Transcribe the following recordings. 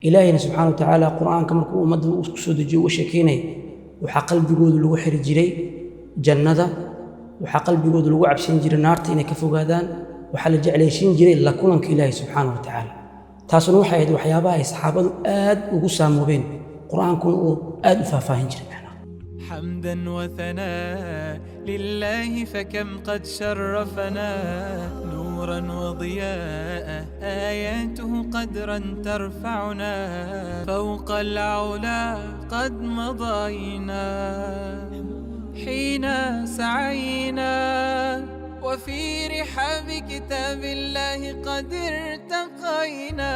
Ilaahayna subxaana wa tacaala Qur-aanka markuu ummadda uu ku soo dejiyo uga sheekeynaya, waxaa qalbigooda lagu xiri jiray jannada, waxaa qalbigooda lagu cabsin jiray naarta inay ka fogaadaan, waxaa la jeclaysiin jiray la kulanka Ilaahay subxaana wa tacaala. Taasuna waxay ahayd waxyaabaha ay saxaabadu aad ugu saamoobeen, Qur-aankuna uu aad u faahfaahin jiray macnaha. حمدا وثناء لله، فكم قد شرفنا نورا وضياء، آياته قدرا ترفعنا فوق العلا. قد مضينا حين سعينا وفي رحاب كتاب الله قد ارتقينا.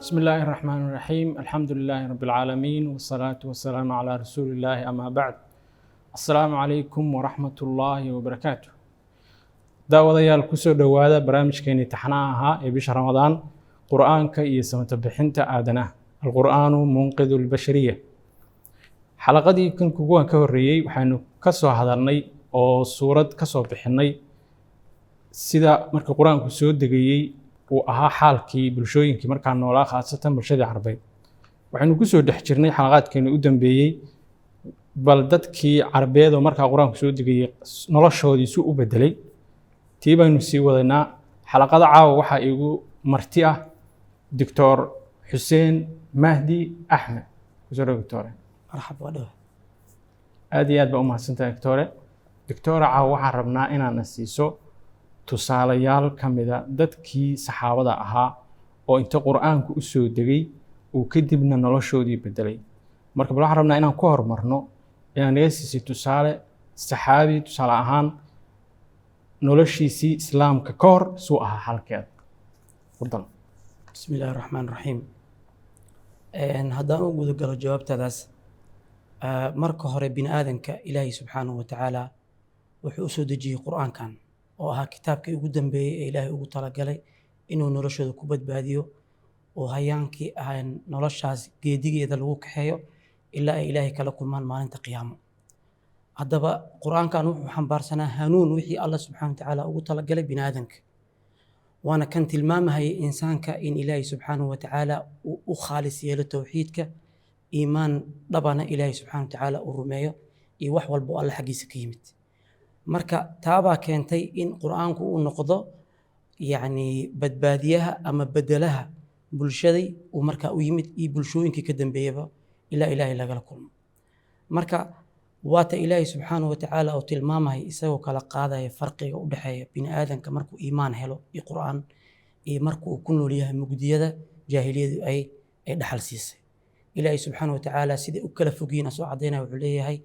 بسم الله الرحمن الرحيم، الحمد لله رب العالمين، والصلاة والسلام على رسول الله، أما بعد، السلام عليكم ورحمة الله وبركاته. Daawadayaal, kusoo dhowaada barnaamijkeeni taxnaha ahaa ee bisha Ramadaan, Qur-aanka iyo samata bixinta aadanaha، القرآن منقذ البشرية. Xalaqadii kan kuwan ka horreeyey waxaynu ka soo hadalnay oo suurad ka soo bixinay sida marka Qur-aanku soo degayey uu ahaa xaalkii bulshooyinkii markaa noolaa, khaasatan bulshadii Carbeed. Waxaynu kusoo dhex jirnay xalaqaadkeeni u dambeeyey bal dadkii Carbeed oo markaa Qur-aanku soo degayey noloshoodii su u bedelay. Tii baynu sii wadaynaa. Xalaqada caawa waxaa iigu marti ah Doctor Xuseen Mahdi Axmed. Kusoo dhow, doctore. Marxab, waa dhawa. Aad iyo aad baa u mahadsantahay, doctore. Doctore, caawa waxaan rabnaa inaadna siiso tusaalayaal ka mida dadkii saxaabada ahaa oo inta Qur-aanku u soo degay uu kadibna noloshoodii bedelay. Marka bal waxaan rabnaa inaan ku horumarno inaad naga siisay tusaale saxaabi, tusaale ahaan noloshiisii Islaamka ka hor suu ahaa xalkeeda. Tafadal. Bismi illaahi raxmaan raxiim. Haddaan u guda galo jawaabtaadaas, marka hore bini aadanka Ilaahay subxaanahu wa tacaala wuxuu u soo dejiyey Qur-aankan oo ahaa kitaabkii ugu dambeeyey ee Ilaahay ugu talagalay inuu noloshooda ku badbaadiyo oo hayaankii ahaan noloshaas geedigeeda lagu kaxeeyo ilaa ay Ilaahay kala kulmaan maalinta qiyaamo. Haddaba Qur-aankan wuxuu xambaarsanaa hanuun wixii Alla subxaana wa tacaala ugu talagalay bini aadanka, waana kan tilmaamahaya insaanka in Ilaahay subxaanahu wa tacaala uu u khaalis yeelo towxiidka, iimaan dhabana Ilaahay subxaana wa tacaala uu rumeeyo iyo wax walba oo Alle xaggiisa ka yimid. Marka taabaa keentay in Qur-aanku uu noqdo yacni badbaadiyaha ama bedelaha bulshaday uu markaa u yimid iyo bulshooyinkii ka dambeeyaba ilaa Ilaahay lagala kulmo. Marka waata Ilaahay subxaanahu wa tacaala uu tilmaamaya, isagoo kala qaadaya farqiga u dhexeeya bini aadanka markuu iimaan helo iyo Qur-aan iyo marka uu ku nool yahay mugdiyada jaahiliyadu ay dhaxal siisay. Ilaahay subxaanahu wa tacaala siday u kala fogyiin asoo caddaynaya wuxuu leeyahay: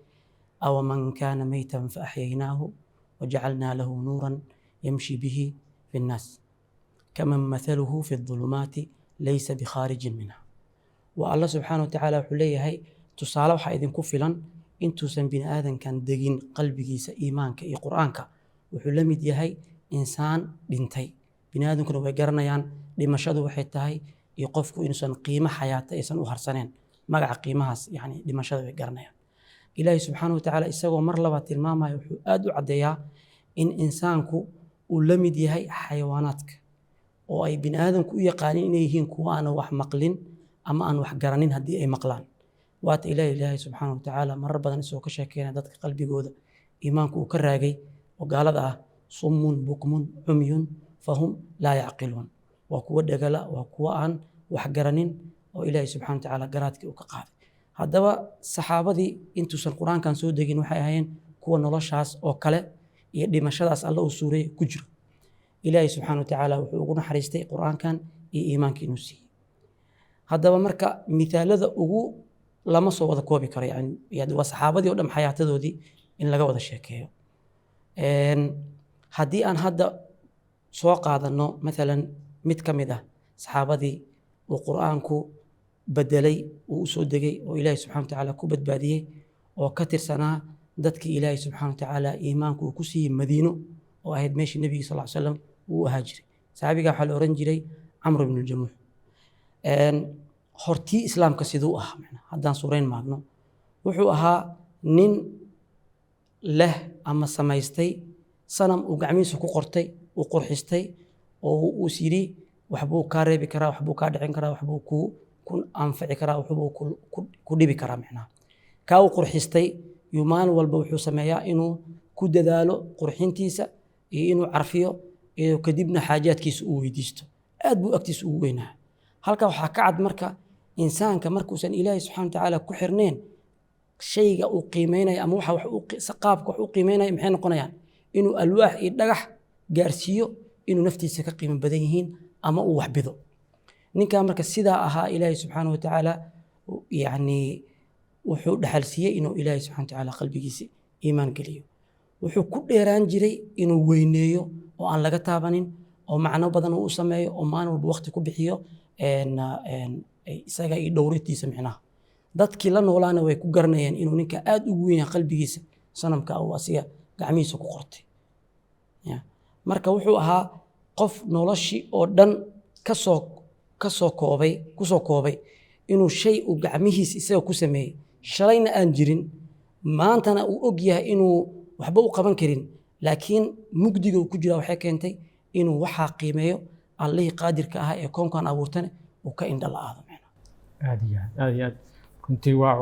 أومن كان ميتا فأحييناه وجعلنا له نورا يمشي به في الناس كمن مثله في الظلمات ليس بخارج منها. Waa Alla subxaana wa tacaala wuxuu leeyahay: tusaale waxaa idinku filan intuusan bini aadankan degin qalbigiisa iimaanka iyo Qur-aanka, wuxuu la mid yahay insaan dhintay. Bini aadankuna way garanayaan dhimashadu waxay tahay iyo qofku inuusan qiimo xayaata aysan u harsaneen, magaca qiimahaas yani dhimashada way garanayaan. Ilaahay subxaana wa tacaala isagoo mar labaad tilmaamaya wuxuu aad u caddeeyaa in insaanku uu la mid yahay xayawaanaadka oo ay bini aadamku u yaqaanin inay yihiin kuwa aan wax maqlin ama aan wax garanin haddii ay maqlaan. Waata Ilaahay subxaana wa tacaala marar badan isagoo ka sheekeynaya dadka qalbigooda iimaanku uu ka raagay oo gaalada ah: صم بكم عمي فهم لا يعقلون. Waa kuwo dhagala, waa kuwo aan wax garanin oo Ilaahay subxana wa tacaala garaadkii uu ka qaaday. Haddaba saxaabadii intuusan Qur-aankan soo degin waxay ahaayeen kuwa noloshaas oo kale iyo dhimashadaas Alla uu suureeyey ku jiro. Ilaahay subxaana wa tacaala wuxuu ugu naxariistay Qur-aankan iyo iimaankii inuu siiyey. Haddaba marka mithaalada ugu lama soo wada koobi karo, yani waa saxaabadii oo dhan xayaatadoodii in laga wada sheekeeyo. Haddii aan hadda soo qaadano mathalan mid ka mid ah saxaabadii uu Qur-aanku bedelay, uu u soo degay oo Ilaahay subxana wa tacaala ku badbaadiyey oo ka tirsanaa dadkii Ilaahay subxaana wa tacaala iimaanku uu ku siiyey Madiino oo ahayd meeshii Nebiga sal slam uu u ahaa jiray. Saxaabiga waxaa la oran jiray Camr ibnu Ljamuux. Hortii Islaamka siduu ahaa macnaha haddaan suurayn maagno, wuxuu ahaa nin leh ama samaystay sanam uu gacmihiisa ku qortay, uu qurxistay oo uu is yidhi Waxbuu kaa reebi karaa, waxbuu kaa dhicin karaa, waxbuu ku anfici karaa, waxbuu ku dhibi karaa. Micnaha kaa uu qurxistay yuu maalin walba wuxuu sameeyaa inuu ku dadaalo qurxintiisa iyo inuu carfiyo iyo kadibna xaajaadkiisa uu weydiisto. Aad buu agtiisa ugu weynaa. Halka waxaa ka cad marka insaanka markuusan Ilaahay subxana watacaala ku xirneen, shayga uu qiimeynayo ama waxa wax qaabka wax u qiimeynayo maxay noqonayaan? Inuu alwaax iyo dhagax gaarsiiyo inuu naftiisa ka qiimo badan yihiin ama uu wax bido. Ninkaa marka sidaa ahaa, Ilaahay subxaana watacaala yacni wuxuu dhaxal siiyey inuu Ilaahay subxana watacaala qalbigiisa iimaan geliyo. Wuxuu ku dheeraan jiray inuu weyneeyo oo aan laga taabanin oo macno badan uu u sameeyo oo maalin walba waqti ku bixiyo isaga iyo dhowritiisa. Micnaha dadkii la noolaana way ku garanayeen inuu ninka aad ugu weyn yahay qalbigiisa sanamka uu asiga gacmihiisa ku qortay. Ya. Marka wuxuu ahaa qof noloshii oo dhan kasoo koobay, kusoo koobay inuu shay uu gacmihiisa isaga ku sameeyey, shalayna aan jirin, maantana uu og yahay inuu waxba u qaban karin, laakiin mugdiga uu ku jira waxay keentay inuu waxaa qiimeeyo, Allihii qaadirka ahaa ee koonkan abuurtana uu ka indho la'aado macnaha. Aad iyo aad, aad iyo aad. Runtii waa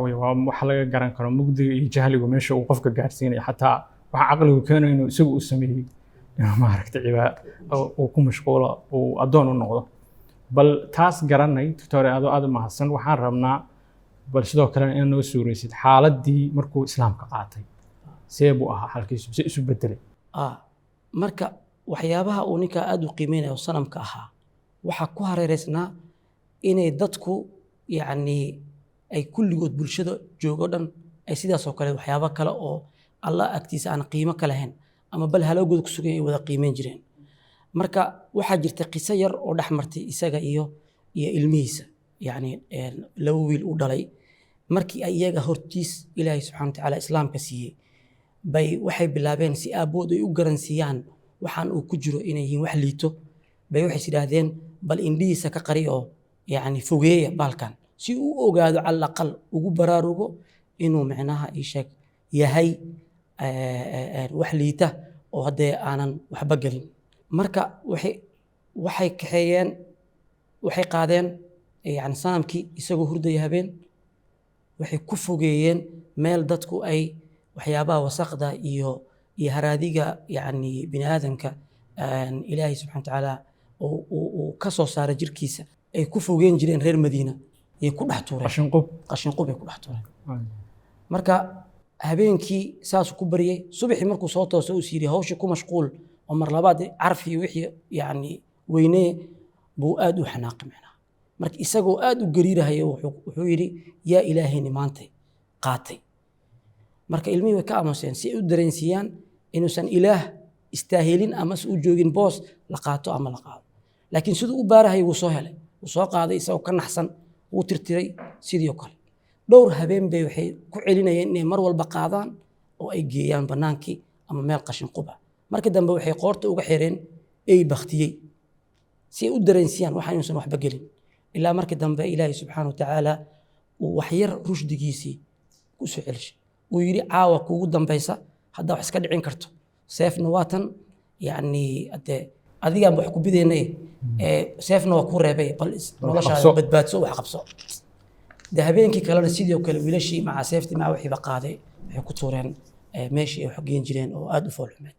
wax laga garan karo mugdiga iyo jahligu meesha uu qofka gaarsiinayo, xataa waxa caqligu keenayo inuu isagu u sameeyey inuu maaragta uu ku mashquulo, uu addoon u noqdo. Bal taas garanay, doctor, adoo aad u mahadsan, waxaan rabnaa bal sidoo kalena inaad noo suuraysid xaaladdii markuu islaamka qaatay. See buu ahaa xalkiisu? See isu bedelay? Marka waxyaabaha uu ninkaa aad u qiimeynayo sanamka ahaa waxaa ku hareereysnaa inay dadku yacni ay kulligood bulshada joogo dhan ay sidaas oo kale waxyaabo kale oo Allah agtiisa aan qiimo ka lahayn ama bal haloogooda ku sugan ay wada qiimeyn jireen. Marka waxaa jirta qiso yar oo dhex martay isaga iyo ilmihiisa, yacni laba wiil u dhalay. Markii ay iyaga hortiis Ilaahay subxana watacaala islaamka siiyey bay waxay bilaabeen si aabbood ay u garansiiyaan waxaan uu ku jiro inay yihiin wax liito, bay waxay is yidhaahdeen bal indhihiisa ka qari oo yacni fogeeya baalkan si uu u ogaado, cala aqal ugu baraarugo inuu micnaha ii sheeg yahay wax liita oo haddee aanan waxba gelin. Marka waxay kaxeeyeen, waxay qaadeen yani sanamkii isagoo hurdaya habeen, waxay ku fogeeyeen meel dadku ay waxyaabaha wasaqda iyo haraadiga yacni bini aadamka Ilaahay subxana watacaala uu ka soo saaray jirkiisa ay ku fogeen jireen reer Madiina yay ku dhex tuureen. Qashinqub. Qashinqub ay ku dhex tuureen. Marka habeenkii saasuu ku baryey. Subaxii markuu soo tooso uu is yidhi hawshii ku mashquul oo mar labaad carfi wixii yacni weynee buu aad u xanaaqay macnaha. Marka isagoo aad u gariirahayo wuxuu yidhi, "Yaa Ilaahayni maantay qaatay." Marka ilmihii way ka aamuseen si ay u dareensiiyaan inuusan Ilaah istaahilin ama se u joogin boos la qaato ama la qaado. Laakiin siduu u baarahayay wuu soo helay, wuu soo qaaday isagoo ka naxsan, wuu tirtiray. Sidii oo kale dhowr habeen bay waxay ku celinayeen inay mar walba qaadaan oo ay geeyaan bannaankii ama meel qashin quba. Markii dambe waxay qoorta uga xireen ey baktiyey si ay u dareensiiyaan waxa inuusan waxba gelin, ilaa markii dambe Ilaahay subxaana wa tacaala uu waxyar rushdigiisii ku soo celishay, uu yidhi, "Caawa kuugu dambaysa haddaa wax iska dhicin karto, seefna waa tan, yacni hadee adigaan wax ku bidaynay, seefna waa kuu reebay, bal noloshaada qabso. Badbaadso, wax qabso." De habeenkii kalena sidoo kale wiilashii maca seeftii maca wixiiba qaaday, waxay ku tuureen meeshii ay wax geen jireen oo aad u foolxumeed.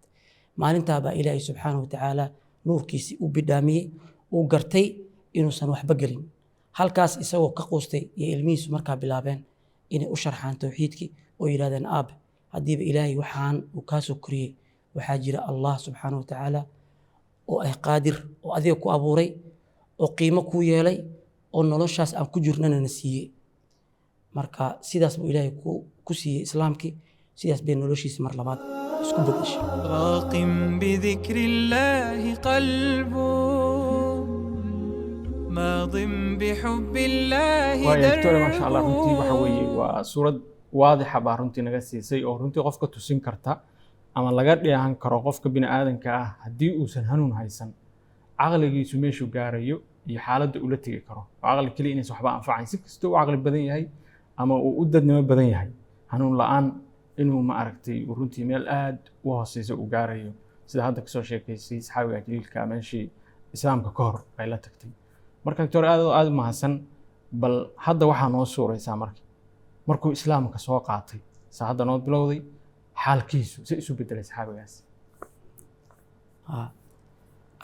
Maalintaa baa Ilaahay subxaana wa tacaala nuurkiisii u bidhaamiyey, uu gartay inuusan waxba gelin. Halkaas isagoo ka quustay iyo ilmihiisu markaa bilaabeen inay u sharxaan towxiidkii oo yidhahdeen, "Aabe, haddiiba Ilaahay waxaan uu kaa soo koriyey, waxaa jira Allah subxaana wa tacaala oo ah qaadir oo adiga ku abuuray oo qiimo kuu yeelay oo noloshaas aan ku jirnana na siiyey." Marka sidaas buu Ilaahay ku siiyey islaamkii, sidaas bay noloshiisa mar labaad isku bedeshay. راق بذكر الله قلبه ماض بحب الله Waaya doctor, maasha Allah, runtii waxa weeye دربه waa suurad waadixa baa runtii naga siisay oo runtii qofka tusin karta ama laga dheehan karo qofka bini aadanka ah haddii uusan hanuun haysan caqligiisu meeshuu gaarayo iyo xaaladda ula tegi karo, oo caqli keliya inaysan waxba anfacayn. Si kastoo u caqli badan yahay ama uu u dadnimo badan yahay, hanuun la'aan inuu ma aragtay uu runtii meel aad u hooseysa uu gaarayo, sida hadda kasoo sheekaysay saxaabiga jaliilka meeshii. Islaamka ka hor ay la tagtay. Marka doctor, aad oo aad u mahadsan. Bal hadda waxaa noo suuraysaa marka markuu Islaamka soo qaatay, saacadda noo bilowday, xaalkiisu si isu bedelay saxaabigaas. Ha.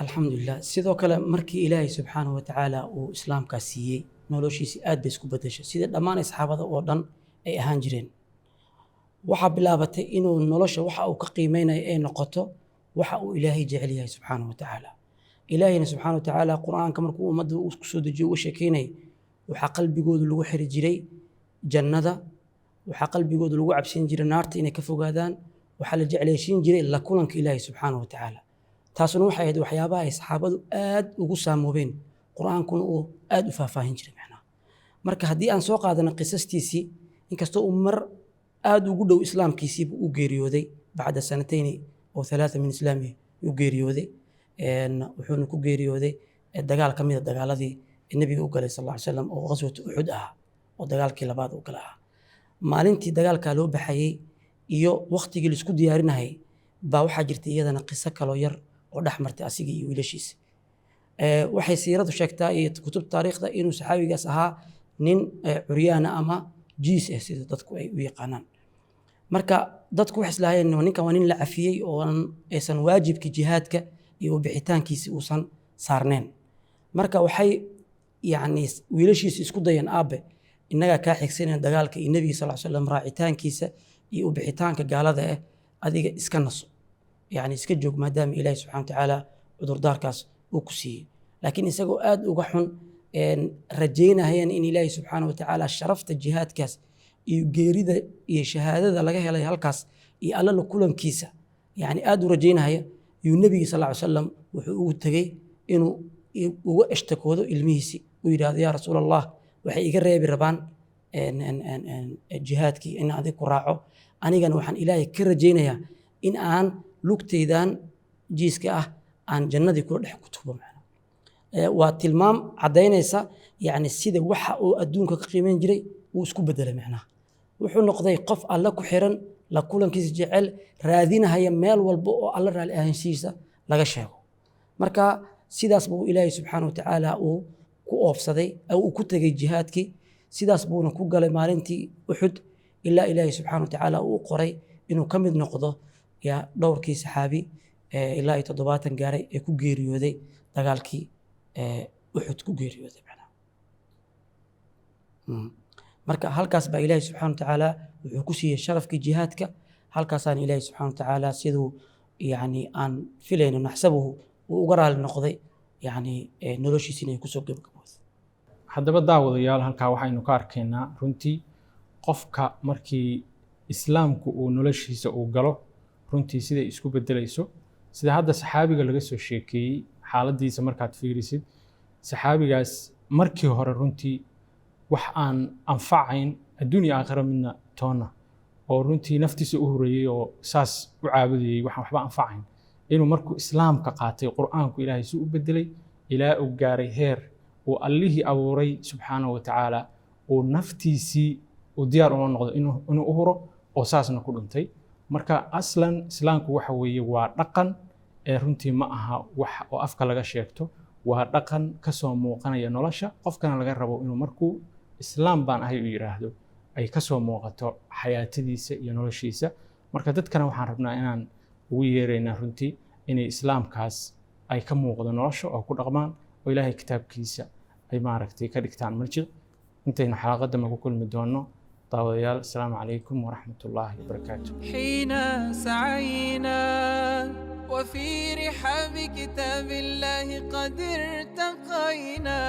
Alxamdulilah. Sidoo kale markii Ilaahay subxaanahu wa tacaala uu Islaamkaa siiyey, noloshiisi aad bay isku bedeshay, sida dhammaan asxaabada oo dhan ay ahaan jireen. Waxaa bilaabatay inuu nolosha waxa uu ka qiimeynayo ay noqoto waxa uu Ilaahay jecel yahay subxaanahu wa tacaala. Ilaahayna subxaanahu wa tacaala Qur-aanka markuu ummadda uu kusoo dejiyo uga sheekeynayay, waxaa qalbigooda lagu xiri jiray jannada, waxaa qalbigooda lagu cabsin jiray naarta inay ka fogaadaan, waxaa la jeclaysiin jiray la kulanka Ilaahay subxaanahu wa tacaala. Taasuna waxay ahayd waxyaabaha ay saxaabadu aad ugu saamoobeen, Qur-aankuna uu aad u faahfaahin jiray macnaha. Marka haddii aan soo qaadano qisastiisii, inkastoo uu mar aad ugu dhow Islaamkiisiibu u geeriyooday, bacda sanatayni oo 3 min islaamihi u geeriyooday. Wuxuuna ku geeriyooday dagaal ka mida dagaaladii nebiga u galay sal alla ly slam, oo qaswatu Uxud ahaa, oo dagaalkii labaad u gala ahaa. Maalintii dagaalkaa loo baxayey iyo waqtigii laisku diyaarinayay baa waxaa jirtay iyadana qiso kaloo yar oo dhex martay asigii iyo wiilashiisa. Waxay siiradu sheegtaa iyo kutub taariikhda inuu saxaabigaas ahaa nin curyaana ama jiis ah, sida dadku ay u yaqaanaan. Marka dadku waxay islahaayeen ninkan waa nin la cafiyey oo aysan waajibkii jihaadka iyo u bixitaankiisi uusan saarneen. Marka waxay yacni wiilashiisa isku dayeen, aabe, innagaa kaa xigsanayna dagaalka iyo nebiga sal ly slam raacitaankiisa iyo u bixitaanka gaalada ah, adiga iska naso, yacni iska joog, maadaama Ilaahi subxana wa tacaala cudurdaarkaas uu ku siiyey. Laakiin isagoo aad uga xun, rajaynahayeen in Ilaahi subxaana wa tacaala sharafta jihaadkaas iyo geerida iyo shahaadada laga helay halkaas iyo Alla la kulankiisa, yani aad u rajaynahaya, yuu nebiga sal ly salam wuxuu ugu tegey inuu uga ishtakoodo ilmihiisi, uu yidhahdo, yaa Rasuul Allah, waxay iga reebi rabaan jihaadkii in adig ku raaco, anigana waxaan Ilaahay ka rajaynayaa in aan lugtaydan jiiska ah aan jannadii kula dhex kutubo macna. Waa tilmaam caddaynaysa yani sida waxa uu adduunka ka qiimeyn jiray uu isku bedelay macnaha. Wuxuu noqday qof Alle ku xiran, la kulankiisa jecel, raadinahaya meel walba oo Alle raali ahaanshihiisa laga sheego. Marka sidaas buu Ilaahay subxaana wa tacaala uu ku oofsaday, uu ku tegey jihaadkii, sidaas buuna ku galay maalintii Uxud, ilaa Ilaahay subxaana wa tacaala uu u qoray inuu ka mid noqdo yaa dhowrkii saxaabi ilaa iyo 70 gaaray ee ku geeriyooday dagaalkii Uxud ku geeriyooday macnaha. Marka halkaas baa Ilaahay subxaana wa tacaala wuxuu ku siiyey sharafkii jihaadka. Halkaasaana Ilaahay subxaana wa tacaala siduu yani aan filayno naxsabuhu uu uga raali noqday, yani noloshiisina ay kusoo gabagabooday. Haddaba daawadayaal, halkaa waxaynu ka arkaynaa runtii qofka markii Islaamku uu noloshiisa uu galo, runtii siday isku bedelayso, sida hadda saxaabiga laga soo sheekeeyey xaaladdiisa. Markaad fiirisid saxaabigaas markii hore, runtii wax aan anfacayn adduun iyo aakhiro midna toonna, oo runtii naftiisa u horeeyey oo saas u caabudayey, waxaan waxba anfacayn, inuu markuu Islaamka qaatay, Qur'aanku Ilaahay si u bedelay ilaa uu gaaray heer uu Allihii abuuray subxaanahu wa tacaala uu naftiisii uu diyaar ula noqdo inuu u huro, oo saasna ku dhintay. Marka aslan Islaamku waxa weeye waa dhaqan ee runtii ma aha wax oo afka laga sheegto, waa dhaqan kasoo muuqanaya nolosha qofkana laga rabo inuu markuu Islaam baan ahay uu yidhaahdo ay kasoo muuqato xayaatadiisa iyo noloshiisa. Marka dadkana waxaan rabnaa inaan ugu yeeraynaa runtii inay Islaamkaas ay ka muuqdo nolosha oo ku dhaqmaan, oo Ilaahay kitaabkiisa ay maaragtay ka dhigtaan marjic. Intaynu xalaqadda ku kulmi doonno, daawadayaal, asalaamu calaykum waraxmat ullaahi wabarakaatu. حين سعينا وفي رحاب كتاب الله قد ارتقينا.